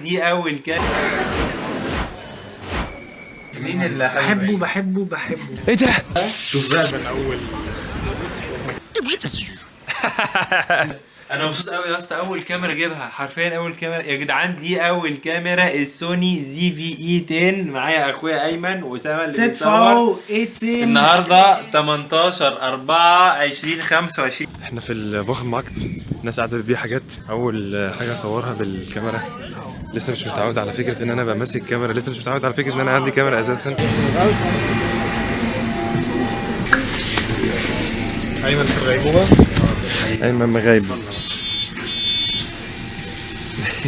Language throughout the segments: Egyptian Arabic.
دي اول كلمة. مين اللي بحبه بحبه بحبه؟ ايه ده؟ شوف بقى من اول. انا مبسوط قوي يا اسطى، اول كاميرا اجيبها حرفيا، اول كاميرا يا جدعان، دي اول كاميرا السوني ZV-E 10. معايا اخويا ايمن واسامة اللي بيصور ZV 18. النهارده 18 4 20 25. احنا في ال Wochenmarkt، الناس قاعدة بتبيع حاجات. اول حاجة اصورها بالكاميرا، لسه مش متعود على فكرة ان انا ابقى ماسك كاميرا، لسه مش متعود على فكرة ان انا عندي كاميرا اساسا. ايمن في الغيبوبه، ايمن مغيب.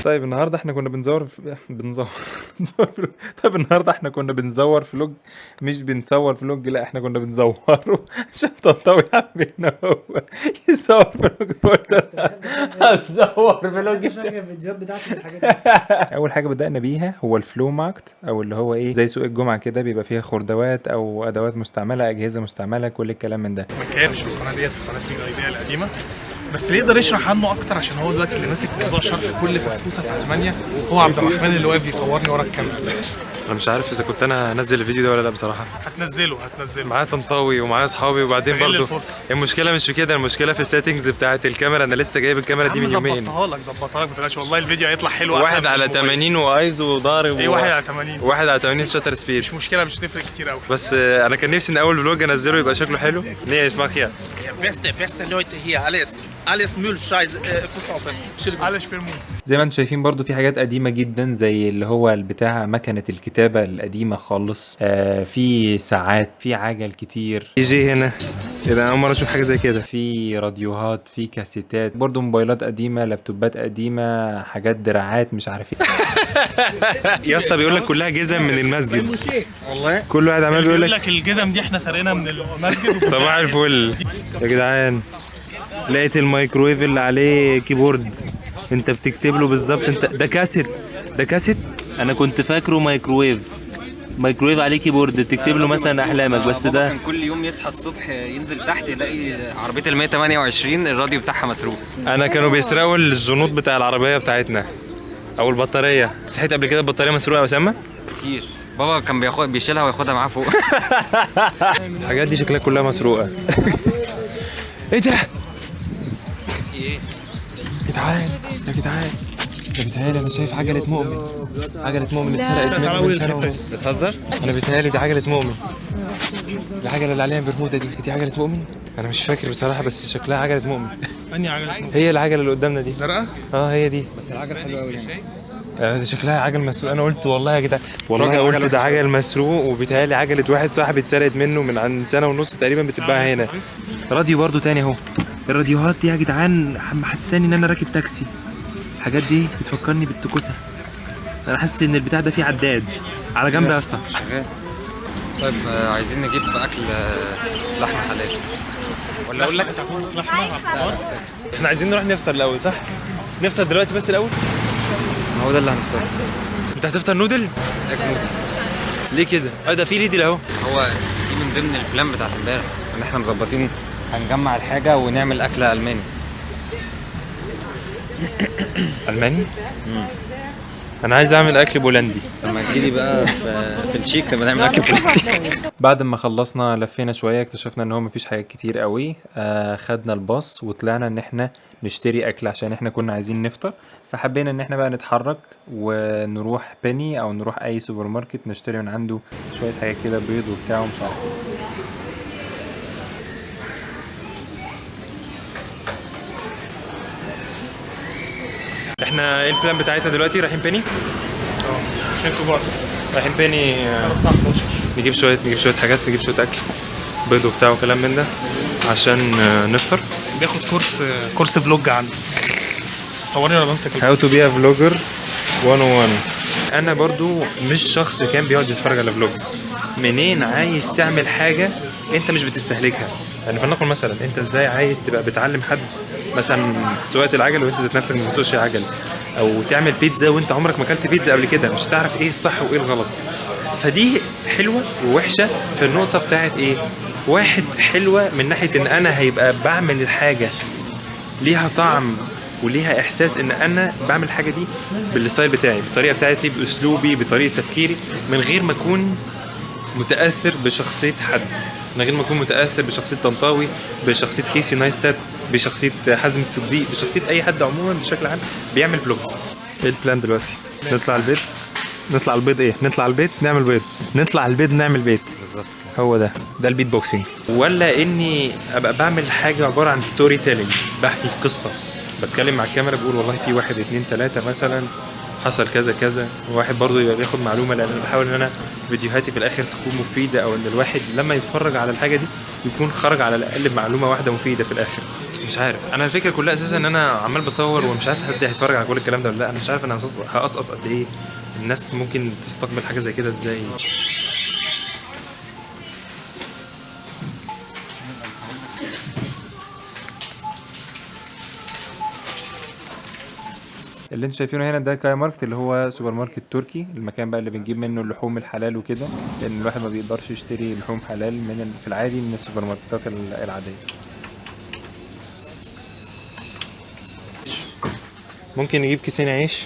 طيب النهارده احنا كنا بنزور بنزور بنزور. طيب النهارده احنا كنا بنزور vlog، مش بنصور vlog، لا احنا كنا بنزوره عشان طنطاوي حب ان هو يصور vlog، فقلت أنا هصور vlog. شغل الفيديوهات بتاعتي بالحاجات دي. اول حاجة بدانا بيها هو ال Flohmarkt، او اللي هو ايه زي سوق الجمعة كده، بيبقى فيها خردوات او ادوات مستعمله، اجهزة مستعمله، كل الكلام من ده. مكان في القناة ديت، في قناة Big Idea القديمه، بس اللي يقدر يشرح عنه اكتر عشان هو دلوقتي اللي ماسك موضوع شرح كل فسفوسه في المانيا هو عبد الرحمن اللي واقف بيصورني ورا الكاميرا. انا مش عارف اذا كنت انا هنزل الفيديو ده ولا لا بصراحة. هتنزله هتنزله. معايا طنطاوي ومعايا اصحابي، وبعدين استغل برضو الفرصة. المشكلة مش في كده، المشكلة في ال settings بتاعه الكاميرا. انا لسه جايب الكاميرا دي يا من عم يومين. ظبطها لك ظبطها لك، ما تقلقش والله الفيديو هيطلع حلو. أحلى واحد من على الموبايل. 80 وايزو وضارب ايه واحد على 80؟ واحد على 80 shutter speed. مش مشكله، مش هتفرق كتير قوي. بس انا كان نفسي ان اول vlog انزله يبقى شكله حلو. ليه ايش ماخيا؟ Beste, beste Leute hier, alles, alles Müll, Scheiße, verkaufen. Entschuldigung. على شبيرمون. زي ما انتم شايفين برضو في حاجات قديمة جدا، زي اللي هو البتاع مكنه الكتابة القديمة خالص، في ساعات، في عجل كتير، دي جي هنا، ايه ده؟ انا اول مرة اشوف حاجة زي كده. في راديوهات، في كاسيتات، برضو موبايلات قديمة، لابتوبات قديمة، حاجات دراعات مش عارف ايه. يا اسطى بيقول لك كلها جزم من المسجد، والله كل واحد عمال بيقول بيقول لك لك الجزم دي احنا سارقينها من المسجد. صباح الفل يا جدعان. لقيت الميكرويف اللي عليه keyboard، انت بتكتب له بالظبط. انت ده كاسيت، ده كاسيت، انا كنت فاكره مايكرويف، مايكرويف عليه keyboard تكتب له مثلا احلامك، بس بابا ده كان كل يوم يصحى الصبح ينزل تحت يلاقي عربية ال 128 الراديو بتاعها مسروق. انا كانوا بيسرقوا الجنوط بتاع العربية بتاعتنا او البطارية. صحيت قبل كده البطارية مسروقه يا اسامة؟ كتير. بابا كان بياخد بيشيلها وياخدها معاه فوق. الحاجات دي شكلها كلها مسروقه. ايه ده؟ ايه؟ جدعان يا جدعان، ده بيتهيألي انا شايف عجلة مؤمن، عجلة مؤمن اتسرقت منه من سنة ونص. بتهزر؟ انا بيتهيألي دي عجلة مؤمن، العجلة اللي عليها برمودا دي، دي عجلة مؤمن؟ انا مش فاكر بصراحة، بس شكلها عجلة مؤمن. انهي عجله؟ هي العجلة اللي قدامنا دي الزرقاء؟ اه هي دي. بس العجل حلو قوي يعني. ده شكلها عجل مسروق. انا قلت والله يا جدعان، والله راجل قلت عجلة ده عجل مسروق، وبيتهيألي عجلة واحد صاحبي اتسرقت منه من عند سنة ونص تقريبا، بتتباع هنا. راديو برضو تاني اهو. الراديوهات دي يا جدعان محساني ان انا راكب تاكسي. الحاجات دي بتفكرني بالتكوسه. انا حاسس ان البتاع ده فيه عداد على جنب يا اسطى. شغال. طيب عايزين نجيب اكل، لحمه حلال ولا اقول لك؟ انت هتطبخ لحمه على الفطار؟ احنا عايزين نروح نفطر الاول صح؟ نفطر دلوقتي بس الاول؟ ما هو ده اللي هنفطره. انت هتفطر نودلز؟ egg noodles. ليه كده؟ اه ده في Lidl اهو. هو دي من ضمن ال plan بتاعت امبارح ان احنا مظبطين هنجمع الحاجة ونعمل اكله الماني. الماني؟ انا عايز اعمل اكل بولندي. لما تجيلي بقى في التشيك نبقى نعمل اكل بولندي. بعد ما خلصنا لفينا شوية اكتشفنا ان هو مفيش حاجات كتير قوي. خدنا الباص وطلعنا ان احنا نشتري اكل عشان احنا كنا عايزين نفطر، فحبينا ان احنا بقى نتحرك ونروح Penny او نروح اي سوبر ماركت نشتري من عنده شوية حاجات كده، بيض وبتاع ومش عارف ايه. احنا ايه ال plan بتاعتنا دلوقتي؟ رايحين Penny؟ عشان انتوا جوعتوا. رايحين Penny، الساعة 11. نجيب شوية حاجات، نجيب شوية اكل، بيض وبتاع وكلام من ده عشان نفطر. بياخد كورس vlog عنده. صورني وانا بمسك How to be a vlogger 101. انا برضو مش شخص كان بيقعد يتفرج على vlogs. منين عايز تعمل حاجة انت مش بتستهلكها؟ يعني فلنقل مثلا انت ازاي عايز تبقى بتعلم حد مثلا سواقة العجل وانت ذات نفسك ما بتسوقش عجل، او تعمل بيتزا وانت عمرك ما اكلت بيتزا قبل كده، مش هتعرف ايه الصح وايه الغلط. فدي حلوة ووحشه في النقطة بتاعت ايه؟ واحد حلوة من ناحية ان انا هيبقى بعمل الحاجة ليها طعم وليها احساس ان انا بعمل الحاجة دي بال style بتاعي، بالطريقة بتاعتي، باسلوبي، بطريقة تفكيري، من غير ما اكون متاثر بشخصية حد، من غير ما اكون متاثر بشخصية طنطاوي، بشخصية كيسي نايستات، بشخصية حازم الصديق، بشخصية اي حد عموما بشكل عام بيعمل vlogs. ايه ال plan دلوقتي؟ نطلع البيت، نطلع البيض، ايه؟ نطلع البيت نعمل بيض، نطلع البيض نعمل بيت. بالظبط كده. هو ده البيت boxing. ولا اني ابقى بعمل حاجة عبارة عن storytelling، بحكي قصة، بتكلم مع الكاميرا بقول والله في 1 2 3 مثلا حصل كذا كذا، وواحد برضه يبقى بياخد معلومة، لان انا بحاول ان انا فيديوهاتي في الاخر تكون مفيدة، او ان الواحد لما يتفرج على الحاجة دي يكون خرج على الاقل بمعلومة واحدة مفيدة في الاخر. مش عارف، انا الفكرة كلها اساسا ان انا عمال بصور ومش عارف حد هيتفرج على كل الكلام ده ولا لا. انا مش عارف انا هقصقص قد ايه، الناس ممكن تستقبل حاجة زي كده ازاي. اللي انتوا شايفينه هنا ده كايا ماركت، اللي هو سوبر ماركت تركي، المكان بقى اللي بنجيب منه اللحوم الحلال وكده، لان الواحد ما بيقدرش يشتري لحوم حلال من في العادي من السوبر ماركتات العادية. ممكن نجيب كيسين عيش؟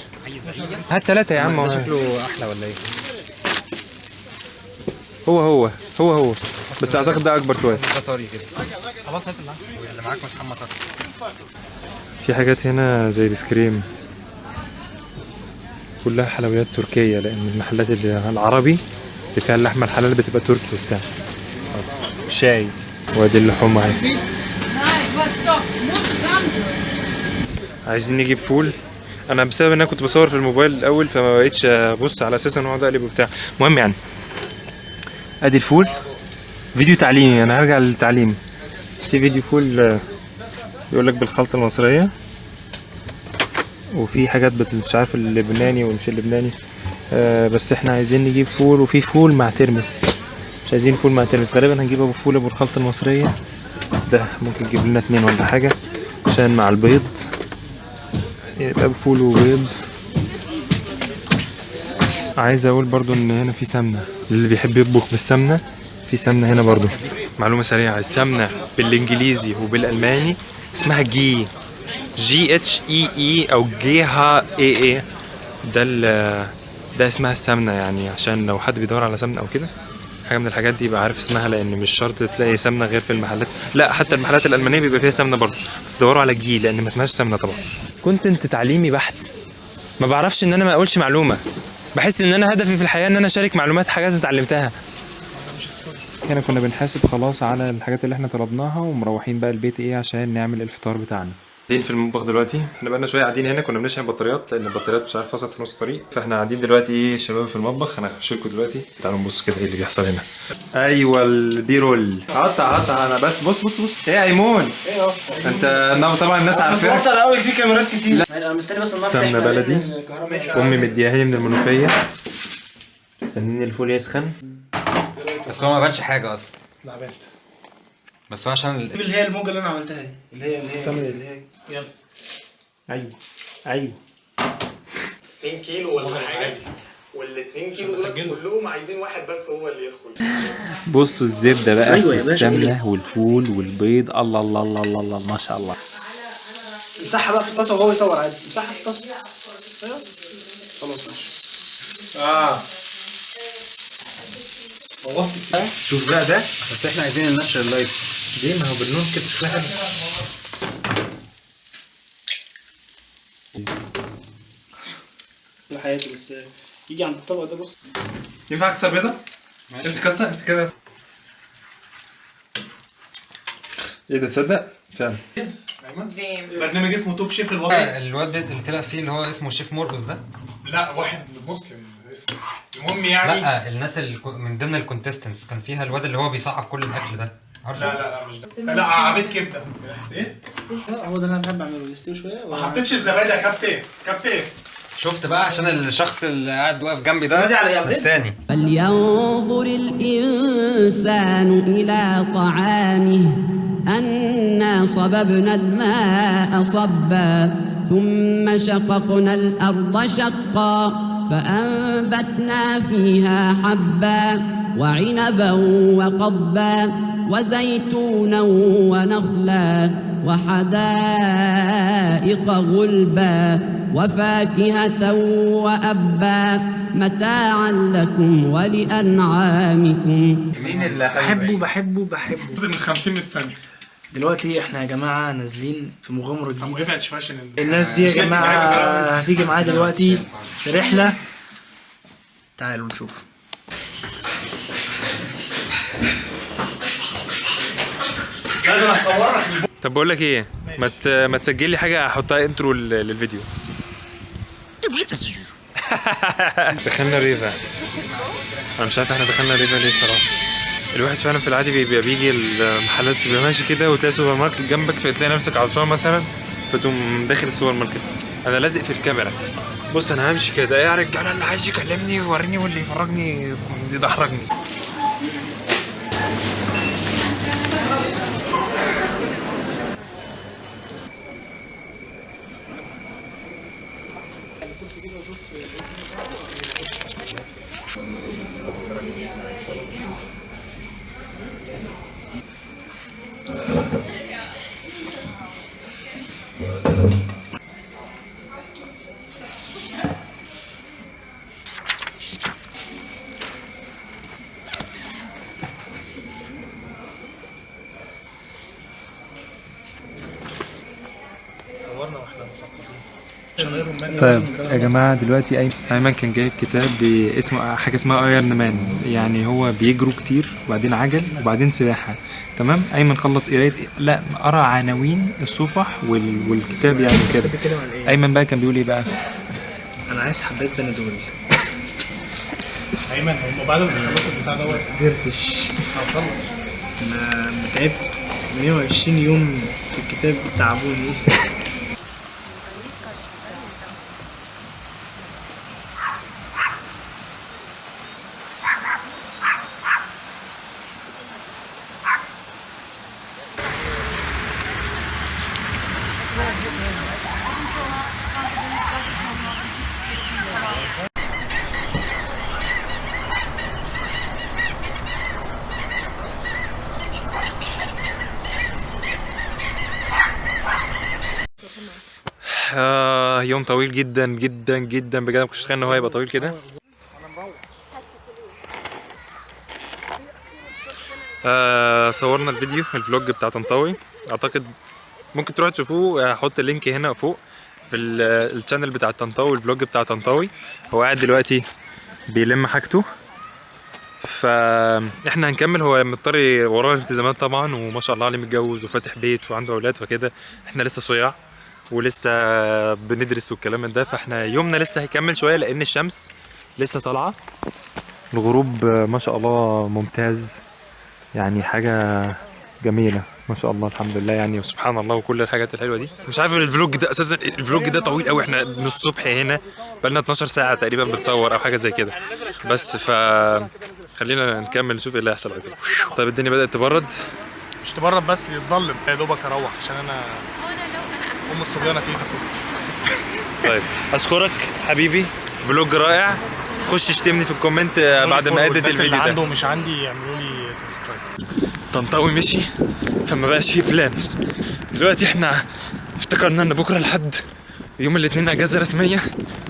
هات 3 يا عم. ده شكله احلى ولا ايه؟ هو هو هو هو، بس اعتقد ده اكبر شوية. ده طري كده. خلاص هات اللي عندك. اللي معاك متحمص اكتر. في حاجات هنا زي الايس كريم، كلها حلويات تركية، لأن المحلات اللي العربي اللي فيها اللحمة الحلال بتبقى تركي وبتاع. شاي، وادي اللحوم اهي. عايزين نجيب فول. انا بسبب ان انا كنت بصور في الموبايل الاول فما بقتش ابص على اساس ان اقعد اقلب وبتاع. المهم يعني ادي الفول، فيديو تعليمي، انا هرجع للتعليم. في فيديو فول بيقول لك بالخلطه المصرية، وفي حاجات مش عارف اللبناني ومش اللبناني، بس احنا عايزين نجيب فول، وفي فول مع ترمس، مش عايزين فول مع ترمس، غالبا هنجيب ابو فول ابو الخلطة المصرية ده، ممكن نجيب لنا 2 ولا حاجة عشان مع البيض يبقى فول وبيض. عايز اقول برضو ان هنا في سمنه، اللي بيحب يطبخ بالسمنه في سمنه هنا برضو. معلومة سريعة، السمنة بالانجليزي وبالالماني اسمها ghee، G H E E او G H E E، ده ده اسمها السمنة يعني، عشان لو حد بيدور على سمنه او كده حاجة من الحاجات دي يبقى عارف اسمها، لان مش شرط تلاقي سمنه غير في المحلات، لا حتى المحلات الالمانية بيبقى فيها سمنه برضه، بس دوروا على ghee لان ما اسمهاش سمنه. طبعا content تعليمي بحت، ما بعرفش ان انا ما اقولش معلومة، بحس ان انا هدفي في الحياة ان انا اشارك معلومات حاجات اتعلمتها. هنا كنا بنحاسب خلاص على الحاجات اللي احنا طلبناها، ومروحين بقى البيت ايه عشان نعمل الفطار بتاعنا. قاعدين في المطبخ دلوقتي، احنا بقالنا شوية قاعدين هنا، كنا بنشحن بطاريات لان البطاريات مش عارف فصلت في نص الطريق، فاحنا قاعدين دلوقتي ايه الشباب في المطبخ. انا هخش لكم دلوقتي، تعالوا نبص كده ايه اللي بيحصل هنا. ايوه ال B-roll، قطع قطع. انا بس بص بص بص ايه يا ايمون؟ ايه اهو انت طبعا الناس عارفاك. متوتر قوي، في كاميرات كتير. انا مستني بس النار سمنه بلدي امي مدياها لي من المنوفية، مستنيين الفول يسخن. بس هو ما بانش حاجة اصلا. لا بانت، بس هو عشان اللي هي الموجه اللي انا عملتها دي، اللي هي اللي هي اللي هي يلا. ايوه ايوه 2 كيلو ولا حاجة، وال 2 كيلو دول كلهم عايزين واحد بس هو اللي يدخل. بصوا الزبدة بقى. أيوة السمنة والفول والبيض، الله الله الله الله الله ما شاء الله. امسحها بقى في الطاسه وهو يصور عادي، امسحها في الطاسه. ايوه خلاص ماشي. بوظت. شوف بقى ده، بس احنا عايزين ال natural light. ليه؟ ما هو باللون كده شكلها حلو. في حياتي بس يجي عند الطبق ده. بص ينفع اكسر بيضة؟ امسك اصلا، امسك كده بس. ايه ده، تصدق؟ فعلا برنامج اسمه Top Chef الوطني. الواد اللي طلع فيه اللي هو اسمه شيف مرقص ده، لا واحد مسلم اسمه، المهم يعني لا الناس اللي من ضمن ال contestants كان فيها الواد اللي هو بيصعب كل الاكل ده، عارفه؟ لا لا لا مش ده، لا عبيد كبده. ايه؟ هو ده اللي انا بحب اعمله، يستوي شوية. ما حطيتش الزبادي يا كابتن. كابتن شفت بقى، عشان الشخص اللي قاعد واقف جنبي ده نساني. فلينظر الإنسان إلى طعامه أنا صببنا الماء صبا ثم شققنا الأرض شقا فأنبتنا فيها حبا وعنبا وقضبا وزيتونا ونخلا وحدائق غلبا وفاكهة وأبا متاعا لكم ولأنعامكم. مين اللي بحبه بحبه بحبه. جزء من 50 من الثانية. دلوقتي احنا يا جماعة نازلين في مغامرة جديدة. ابعد شوية عشان الناس دي يا جماعة هتيجي معايا دلوقتي في رحله، تعالوا نشوف. لازم اصورك. طب بقول لك ايه، ما تسجل لي حاجة احطها intro للفيديو. دخلنا ريفا. انا مش عارف احنا دخلنا ريفا ليه الصراحة. الواحد فعلا في العادي بيبقى بيجي المحلات بيبقى ماشي كده وتلاقي سوبر ماركت جنبك، فتلاقي نفسك عطشان مثلا فتقوم داخل السوبر ماركت. انا لازق في الكاميرا. بص انا همشي كده يا رجاله، اللي عايز يكلمني يوريني واللي يفرجني يدحرجني. صورنا واحنا مثقفين. طيب يا جماعة دلوقتي ايمن كان جايب كتاب اسمه حاجة اسمها Iron Man، يعني هو بيجروا كتير وبعدين عجل وبعدين سباحة. تمام، ايمن خلص قرايه، لا قرا عناوين الصفح والكتاب يعني كده. بيتكلم عن ايه؟ ايمن بقى كان بيقول ايه بقى؟ انا عايز حبات بنادول. ايمن هم بعد ما بيخلصوا البتاع دوت قدرتش. هنخلص. انا تعبت 120 يوم في الكتاب تعبوني. يوم طويل جدا جدا جدا بجد، ما كنتش متخيل ان هو هيبقى طويل كده. صورنا الفيديو ال vlog بتاع طنطاوي، اعتقد ممكن تروحوا تشوفوه، هحط ال link هنا فوق في ال channel بتاع طنطاوي، ال vlog بتاع طنطاوي. هو قاعد دلوقتي بيلم حاجته، فاحنا هنكمل. هو مضطر وراه التزامات طبعا، وما شاء الله عليه متجوز وفاتح بيت وعنده اولاد فكده، احنا لسه صياع ولسه بندرس والكلام ده، فاحنا يومنا لسه هيكمل شوية لان الشمس لسه طالعه. الغروب ما شاء الله ممتاز، يعني حاجة جميلة ما شاء الله الحمد لله يعني، وسبحان الله وكل الحاجات الحلوة دي. مش عارف ال vlog ده اساسا، ال vlog ده طويل قوي، احنا من الصبح هنا بقالنا 12 ساعة تقريبا بنصور او حاجة زي كده، بس ف خلينا نكمل نشوف ايه اللي هيحصل بعد كده. طيب الدنيا بدات تبرد، مش تبرد بس يتضلم يا دوبك اروح عشان انا ام الصبيانه تيجي تاخدني. طيب اشكرك حبيبي، vlog رائع. خش اشتمني في ال comment بعد ما edit الفيديو ده. اللي عنده مش عندي يعملوا لي subscribe. طنطاوي مشي فما بقاش فيه plan. دلوقتي احنا افتكرنا ان بكره لحد يوم الاثنين اجازه رسمية،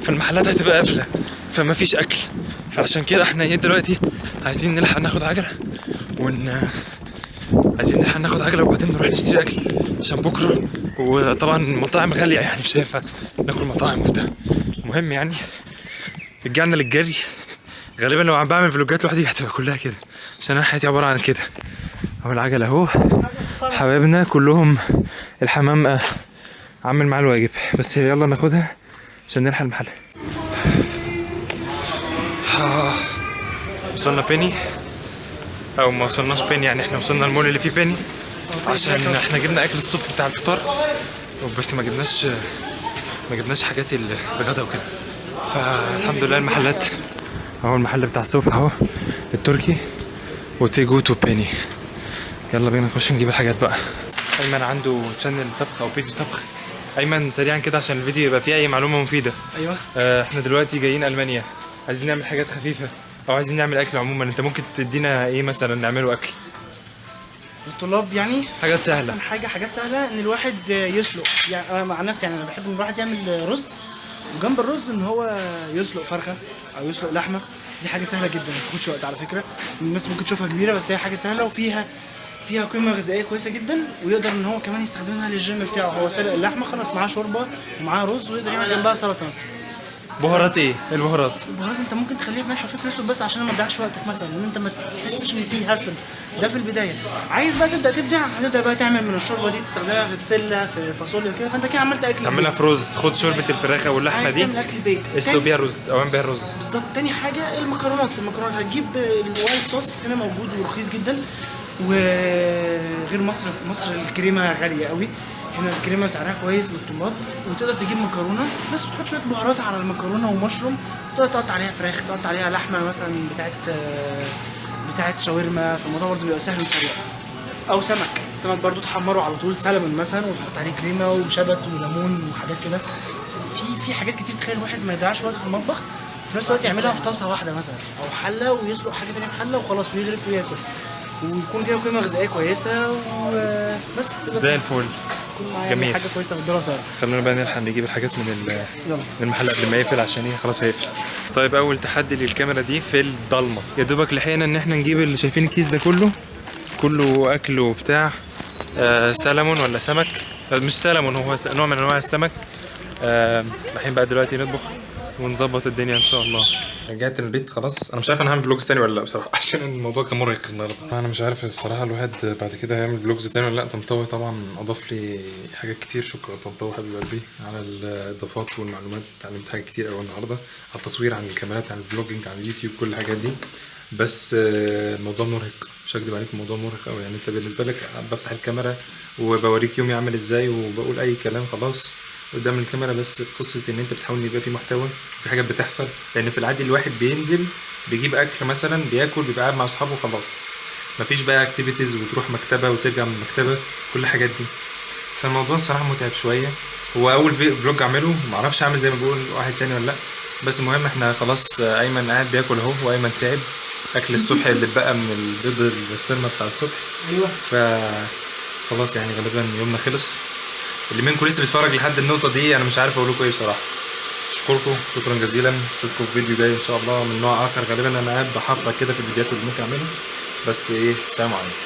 فالمحلات هتبقى قافله فما فيش اكل، فعشان كده احنا ايه دلوقتي عايزين نلحق ناخد عجله عايزين نلحق ناخد عجله وبعدين نروح نشتري اكل عشان بكره، وطبعا المطاعم غالية يعني مش هينفع ناكل مطاعم وبتاع. المهم يعني رجعنا للجري. غالبا لو عم بعمل فلوجات لوحدي هتبقى كلها كده، عشان انا حياتي عبارة عن كده. اهو العجلة اهو، حبايبنا كلهم الحمام عامل معاه الواجب، بس يلا ناخدها عشان نلحق المحل. وصلنا بيني، او ما وصلناش بيني يعني، احنا وصلنا المول اللي فيه بيني عشان احنا جبنا اكل الصبح بتاع الفطار بس ما جبناش حاجات الغدا وكده. فالحمد لله المحلات اهو، المحل بتاع الصبح اهو التركي وتيجوت وبيني. يلا بينا نخش نجيب الحاجات بقى. ايمن عنده channel طبخ او page طبخ. ايمن سريعا كده عشان الفيديو يبقى فيه اي معلومة مفيدة. ايوه. احنا دلوقتي جايين المانيا، عايزين نعمل حاجات خفيفة او عايزين نعمل اكل عموما، انت ممكن تدينا ايه مثلا نعمله اكل؟ للطلاب يعني حاجات سهلة. احسن حاجة حاجات سهلة ان الواحد يسلق، يعني انا مع نفسي يعني انا بحب ان الواحد يعمل رز، وجنب الرز ان هو يسلق فرخة او يسلق لحمه. دي حاجة سهلة جدا، ما بتاخدش وقت على فكرة. الناس ممكن تشوفها كبيرة بس هي حاجة سهلة وفيها قيمة غذائية كويسة جدا، ويقدر ان هو كمان يستخدمها للجيم بتاعه. هو سلق اللحمة خلاص، معاه شوربة ومعاه رز، ويقدر يعمل جنبها سلطة مثلا. بهارات ايه؟ البهارات البهارات انت ممكن تخليها بملح وفلفل اسود بس عشان ما تضيعش وقتك مثلا، ان انت ما تحسش ان في hassle ده في البداية. عايز بقى تبدا تبدع، هتبدا بقى تعمل من الشوربة دي تستخدمها في بسلة، في فاصوليا وكده، فانت كده عملت اكل. اعملها في رز، خد شوربة الفراخ او اللحمة عايز دي تعمل اكل بيت، اسلق بيها رز او اعمل بيها رز. بالظبط. تاني حاجة المكرونات. المكرونات هتجيب ال white sauce، هنا موجود ورخيص جدا، وغير مصر، في مصر الكريمة غالية قوي، هنا الكريمة سعرها كويس للطلاب. وتقدر تجيب مكرونه بس وتحط شوية بهارات على المكرونه ومشروم، تقدر تقطع عليها فراخ، تقطع عليها لحمه مثلا بتاعت شاورما، فالموضوع برضه بيبقى سهل وسريع. او سمك، السمك برضه تحمره على طول سلمون مثلا، وتحط عليه كريمة وشبت وليمون وحاجات كده. في حاجات كتير تخلي الواحد ما يضيعش وقت في المطبخ، في نفس الوقت يعملها في طاسه واحدة مثلا او حله، ويسلق حاجة تانية في حله وخلاص، ويغرف وياكل، ويكون فيها قيمة غذائية كويسة وبس. زي الفل. جميل، حاجة كويسة في الدراسة يعني. خلونا بقى نلحق نجيب الحاجات من المحل قبل ما يقفل، عشان ايه خلاص هيقفل. طيب اول تحدي للكاميرا دي في الضلمة، يا دوبك لحقنا ان احنا نجيب اللي شايفين الكيس ده كله اكل وبتاع، سلمون ولا سمك، مش سلمون، هو نوع من انواع السمك. رايحين بقى دلوقتي نطبخ ونظبط الدنيا ان شاء الله. رجعت البيت خلاص، انا مش عارف انا هعمل vlogs تاني ولا لا بصراحة، عشان الموضوع كان مرهق النهارده. انا مش عارف الصراحة الواحد بعد كده هيعمل vlogs تاني ولا لا. طنطاوي طبعا اضاف لي حاجات كتير، شكرا طنطاوي حبيب قلبي على الاضافات والمعلومات، اتعلمت حاجات كتير قوي النهارده، على التصوير، عن الكاميرات، عن ال vlogging، عن اليوتيوب، كل الحاجات دي. بس الموضوع مرهق، مش هكدب عليكم، الموضوع مرهق قوي. يعني انت بالنسبة لك بفتح الكاميرا وبوريك يومي عامل ازاي وبقول اي كلام خلاص قدام الكاميرا، بس قصة ان انت بتحاول ان يبقى في محتوى وفي حاجات بتحصل. لان في العادي الواحد بينزل بيجيب اكل مثلا، بياكل، بيبقى قاعد مع اصحابه وخلاص، مفيش بقى activities وتروح مكتبه وترجع من المكتبة، كل الحاجات دي. فالموضوع الصراحة متعب شوية. هو اول vlog اعمله، معرفش اعمل زي ما بقول واحد تاني ولا لا، بس المهم احنا خلاص ايمن قاعد بياكل اهو، وايمن تعب اكل الصبح اللي اتبقى من البيض البسطرمه بتاع الصبح. ايوه. ف خلاص يعني غالبا يومنا خلص. اللي منكم لسه بيتفرج لحد النقطة دي انا مش عارف اقول لكم ايه بصراحة. اشكركم شكرا جزيلا، اشوفكم في فيديو جاي ان شاء الله من نوع اخر. غالبا انا قاعد بحفرك كده في الفيديوهات اللي ممكن اعملها، بس ايه، سلام عليكم.